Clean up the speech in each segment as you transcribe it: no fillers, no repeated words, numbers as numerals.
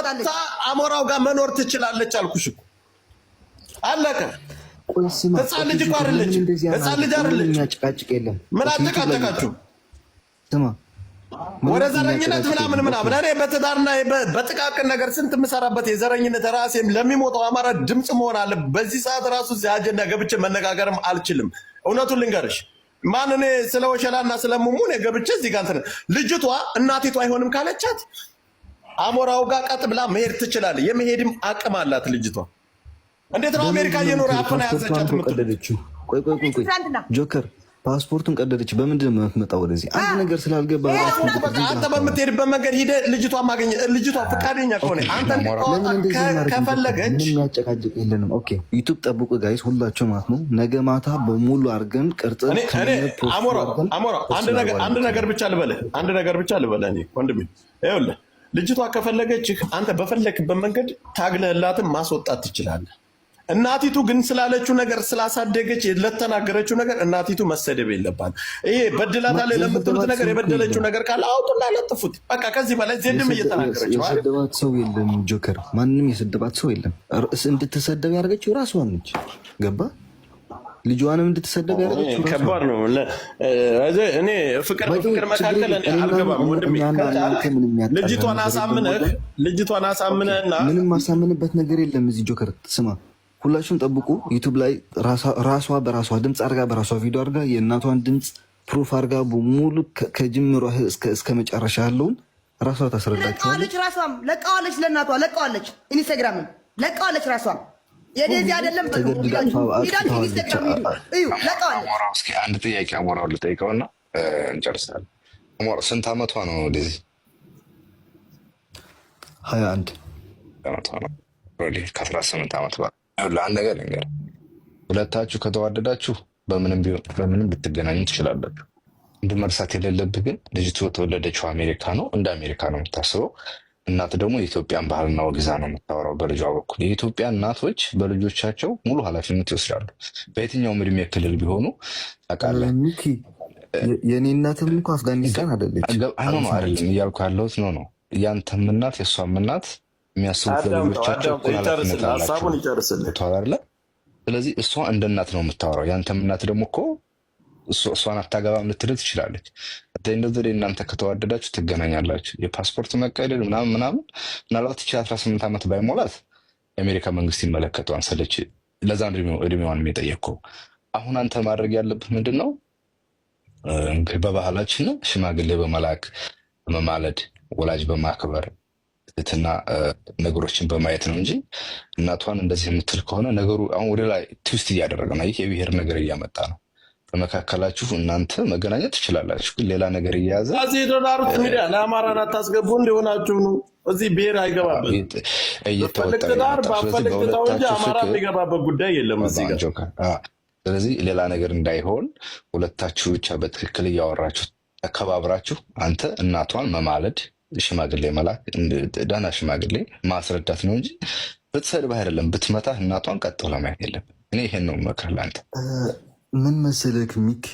ትወጣለች። ወጥታ አሞራው ጋር መኖር ትችላለች አልኩሽ እኮ፣ አለቀ። ቆይ ስማ፣ ህፃን ልጅ እኮ ምንም አይደለችም። እንደዚህ ህፃን ልጅ ምንም አይደለችም። የሚያጨቃጭቅ የለም። ምን Okay፣ YouTube ላይ አጨቃጨቃችሁ? ስማ፣ ምንም ወደ ዘረኝነት የሚያጨቃጭቅ ምናምን የለም። ምናምን። እኔ በትዳርና በጥቃቅን ነገር ስንት የምሰራበት የዘረኝነት ራሴም ለሚሞተው አማራ ድምፅ መሆን አለ። በዚህ ሰዓት ራሱ እዚህ አጀንዳ ገብቼ መነጋገርም አልችልም። እውነቱን ልንገርሽ፣ ማን እኔ ስለ ወሸላና ስለ ሙሙ እኔ ገብቼ እዚህ ጋር እንትን ልጅቷ እናቲቱ አይሆንም ካለቻት አሞራው ጋር ቀጥ ብላ መሄድ ትችላለች። የመሄድም አቅም አላት ልጅቷ። እንዴት ነው አሜሪካ በምንድን ነው እየኖረ የምትሄደው? አፍና ፓስፖርቷን ያዘቻት እኮ የምትሉት? ቀደደችው። ቆይ ቆይ ቆይ ቆይ ትናንትና ጆከር፣ ፓስፖርቱን ቀደደች። በምንድን ነው የምትመጣው ወደዚህ? አንድ ነገር ስላልገባ ራሱ በቃ አንተ በምትሄድበት መንገድ ሂደህ ልጅቷ ማገኘ ልጅቷ ፈቃደኛ ከሆነ አንተ ለምን እንድታወጣ እንደዚህ እናደርግ? ከፈለገች ምንም የሚያጨቃጭቅ የለንም። Okay፣ YouTube ጠብቁ guys፣ ሁላችሁ ማለት ነው። ነገ ማታ በሙሉ አድርገን ቅርጽ እኔ እኔ ከነ post አሞራው አድርገን አሞራው post አንድ ነገር አንድ እናደርገዋለን። ነገር ብቻ ልበልህ፣ አንድ ነገር ብቻ ልበልህ። እኔ ወንድሜ ይኸውልህ፣ ልጅቷ ከፈለገችህ አንተ በፈለክበት መንገድ ታግለህላትም ማስወጣት ትችላለህ። እናቲቱ ግን ስላለችው ነገር፣ ስላሳደገች ለተናገረችው ነገር እናቲቱ መሰደብ የለባት። ይሄ በድላታለች ለምትሉት የሰደባት ነገር ሰው እኮ የበደለችው የለም። ነገር ካለ አውጡና ለጥፉት። በቃ ከዚህ በላይ ዜድም እየተናገረች ነው አይደል? የሰደባት ሰው የለም ጆከር፣ ማንም የሰደባት ሰው የለም። እንድትሰደብ ያደረገችው ራሷን ነች። ገባ? ልጇንም እንድትሰደብ ያደረገችው ራሷ ከባድ ነው። እኔ ፍቅር By the way በፍቅር ችግር መካከል የለም። እኔ እኔና አልገባም ወንድሜ። እኛና ከቻልክ እናንተ ምንም የሚያጣላ ልጅቷን ነገር የለም አሳምነህ ወገን። ልጅቷን አሳምነህና ምንም ማሳምንበት ነገር የለም እዚህ ጆከር። ስማ፣ ሁላችሁም ጠብቁ። YouTube ላይ ራሷ በራሷ ድምፅ አርጋ፣ በራሷ ቪዲዮ አርጋ፣ የእናቷን ድምፅ proof አርጋ ሙሉ ከጅምሯ እስከ መጨረሻ ያለውን ራሷ ታስረዳችኋለች። ለቀዋለች፣ ራሷም ለቀዋለች፣ ለእናቷ ለቀዋለች፣ Instagram ን ለቀዋለች ራሷም። የዴዚ አይደለም በሉ። ተገድዳ ሂዳችሁ አጥፍታዋለች። Instagram ሂዱ እዩ፣ ለቀዋለች። አሞራው፣ እስኪ አንድ ጥያቄ አሞራው ልጠይቀውና እንጨርሳለን። አሞራው፣ ስንት አመቷ ነው ዴዚ? 21። አመቷ ነው? Already ከ18 ዓመት በኋላ። ይኸውልህ፣ አንድ ነገር ልንገርህ፣ ሁለታችሁ ከተዋደዳችሁ በምንም ቢሆን በምንም ልትገናኙ ትችላላችሁ። እንድ መርሳት የሌለብህ ግን ልጅቱ የተወለደችው አሜሪካ ነው። እንደ አሜሪካ ነው የምታስበው። እናት ደግሞ የኢትዮጵያን ባህልና ወግ ይዛ ነው የምታወራው በልጇ በኩል። የኢትዮጵያ እናቶች በልጆቻቸው ሙሉ ኃላፊነት ይወስዳሉ። በየትኛውም እድሜ ክልል ቢሆኑ ታውቃለህ። ሚኪ፣ የእኔ እናትም እኮ አፍጋኒስታን አይደለች። አይ no አሪፍ ነች። አይደለም እያልኩ ያለሁት፣ no፣ ያንተም እናት የእሷም እናት የሚያስቡት አዳምጠው ለልጆቻቸው አዳምጠው፣ እኩል ኃላፊነት ይጨርስልህ፣ አላቸው። ሀሳቡን ይጨርስልህ። ገብቶሃል አይደለ? ስለዚህ እሷ እንደ እናት ነው የምታወራው። ያንተም እናት ደግሞ እኮ እሷን አታገባም ልትል ትችላለች። እንደዚ እናንተ ከተዋደዳችሁ ትገናኛላችሁ። የፓስፖርት መቀደድ ምናምን ምናምን ምናልባት ይችል 18 ዓመት ባይሞላት የአሜሪካ መንግስት ይመለከተዋል። ሰለች ለዛ ነው እድሜዋን የጠየቅከው። አሁን አንተ ማድረግ ያለብህ ምንድን ነው? እንግዲህ በባህላችን ሽማግሌ በመላክ፣ በመማለድ፣ ወላጅ በማክበር፣ ትህትና ነገሮችን በማየት ነው እንጂ እናቷን እንደዚህ የምትል ከሆነ ነገሩ አሁን ወደ ላይ twist እያደረገ ነው። ይህ የብሔር ነገር እያመጣ ነው። በመካከላችሁ እናንተ መገናኘት ትችላላችሁ፣ ግን ሌላ ነገር እየያዘ እዚህ ዶላሩት ሚዲያ ለአማራን አታስገቡ እንደሆናችሁ ነው። እዚህ ብሔር አይገባበት። እየተወጠረ ብፈልግ ትዳር እየመጣ ስለዚህ ባፈልግ ትታው እንጂ በሁለታችሁ አማራ ፍቅር የሚገባበት ጉዳይ የለም እዚህ ጋር። ጆከር፣ ስለዚህ ሌላ ነገር እንዳይሆን ሁለታችሁ ብቻ በትክክል እያወራችሁ ተከባብራችሁ አንተ እናቷን መማለድ፣ ሽማግሌ መላክ፣ ደህና ሽማግሌ ማስረዳት ነው እንጂ ብትሰድብህ አይደለም ብትመታህ እናቷን ቀጥ ብለህ ማየት የለብህም። እኔ ይሄን ነው የምመክርህ ለአንተ። ምን መሰለክ ሚኪ፣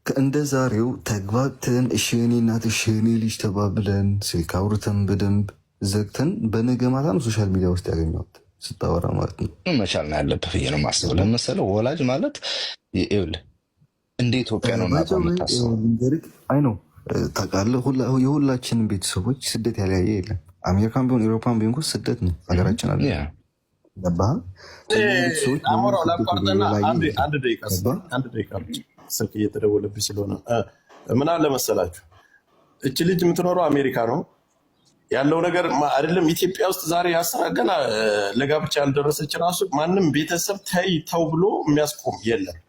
እንደ ዛሬው ተግባብተን እሺ የኔ እናት እሺ የኔ ልጅ ተባብለን ስልክ አውርተን በደንብ ዘግተን በነገ ማታ ነው social media ውስጥ ያገኘኋት ስታወራ ማለት ነው። መቻል ነው ያለብህ ብዬ ነው የማስበው። ለመሰለህ ወላጅ ማለት ይኸውልህ እንደ ኢትዮጵያ ነው እናቷ የምታስበው። አይ ነው ታውቃለህ፣ የሁላችንም ቤተሰቦች ስደት ያለያየ የለም። አሜሪካን ቢሆን ኤሮፓን ቢሆን እኮ ስደት ነው ሀገራችን አለ። ገባህ? ቤተሰቦች አሞራው ስደት ላቋርጥና የለያየ አንድ የለም። አንድ ደቂቃ ገባህ? አንድ ደቂቃ ብቻ፣ ስልክ እየተደወለብኝ ስለሆነ። ምን አለ መሰላችሁ፣ እች ልጅ የምትኖረው አሜሪካ ነው ያለው ነገር አይደለም። ኢትዮጵያ ውስጥ ዛሬ ያስራ ገና ለጋብቻ ያልደረሰች ራሱ ማንም ቤተሰብ ተይ ተው ብሎ የሚያስቆም የለም።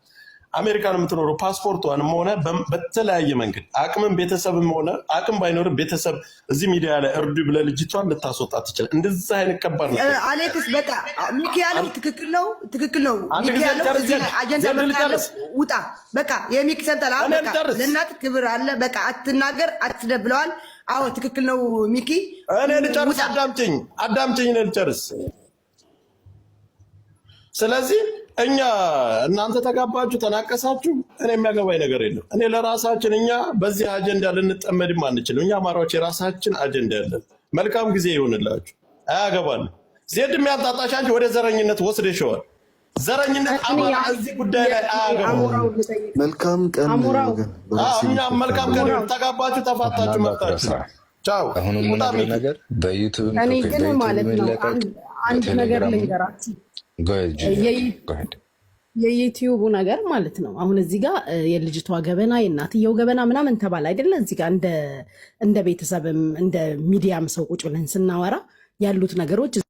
አሜሪካን የምትኖረው ፓስፖርቷንም ሆነ በተለያየ መንገድ አቅምም ቤተሰብም ሆነ አቅም ባይኖርም ቤተሰብ እዚህ ሚዲያ ላይ እርዱ ብለህ ልጅቷን ልታስወጣ ትችላል። እንደዛ አይነት ከባድ ነገር አሌክስ፣ በቃ ሚኪ ያለው ትክክል ነው፣ ትክክል ነው። አንድ ሚኪ ጊዜ ያለው ልጨርስ፣ እዚህ ላይ አጀንዳ ዘንድ መፍጠር አለ። ልጨርስ። ውጣ በቃ፣ የሚኪ ሰምተሃል? አሁን እኔ በቃ ልጨርስ። ለእናት ክብር አለ። በቃ አትናገር፣ አትስደብ ብለዋል። አዎ ትክክል ነው ሚኪ። እኔ ልጨርስ። ውጣ። አዳምጪኝ፣ አዳምጪኝ፣ እኔ ልጨርስ። ስለዚህ እኛ እናንተ ተጋባችሁ ተናቀሳችሁ፣ እኔ የሚያገባኝ ነገር የለም። እኔ ለራሳችን እኛ በዚህ አጀንዳ ልንጠመድም አንችልም። እኛ አማራዎች የራሳችን አጀንዳ ያለን። መልካም ጊዜ ይሆንላችሁ። አያገባንም። ዜድ የሚያጣጣሽ አንቺ ወደ ዘረኝነት ወስደሽዋል። ዘረኝነት አማራ እዚህ ጉዳይ ላይ አያገባም። መልካም ቀን። እኛም መልካም ቀን። ተጋባችሁ፣ ተፋታችሁ፣ መብታችሁ። ቻው። አሁንም የምነግርህ ነገር በ YouTube እኔ ግን ማለት ነው አንድ ነገር ልንገራችሁ። የ YouTube ኡ ነገር ማለት ነው። አሁን እዚህ ጋር የልጅቷ ገበና የእናትየው ገበና ምናምን ተባለ አይደለ? እዚህ ጋር እንደ ቤተሰብም እንደ ሚዲያም ሰው ቁጭ ብለን ስናወራ ያሉት ነገሮች